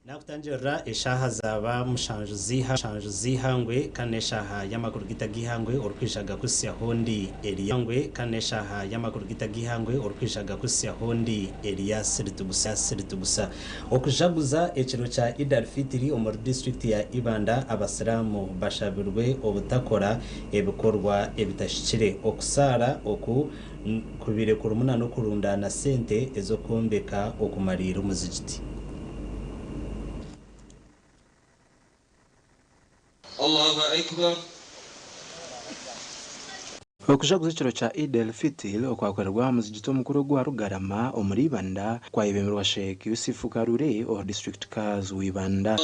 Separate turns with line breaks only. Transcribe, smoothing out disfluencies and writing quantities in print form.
Naakutangirira eshaaha zaaba mushanju z'eihangwe kandi n'eshaaha y'amakuru gaitu ag'eihangwe orikwija gakuhitsyaho ndi Elias Ihangwe kandi n'eshaaha y'amakuru gaitu ag'eihangwe orikwija gakuhitsyaho ndi Elias Ritugusa. Okujaguza ekiro kya Eid al-Fitr omuri disiturikiti ya Ibanda abasiraamu bashabirwe obutakora ebikorwa ebitahikire. Okusaara oku kubaire kurimu na n'okurundaana sente ez'okwombeka okumariira omuzigiti.
Allahu Akbar.
Okujaguza ekiro kya Eid el-Fitr okwakorerwa aha muzigiti omukuru ogwa Rugarama omuri Ibanda kwayebemberwa Sheikh Yusifu Karure owa disiturikiti Kazi wa Ibanda.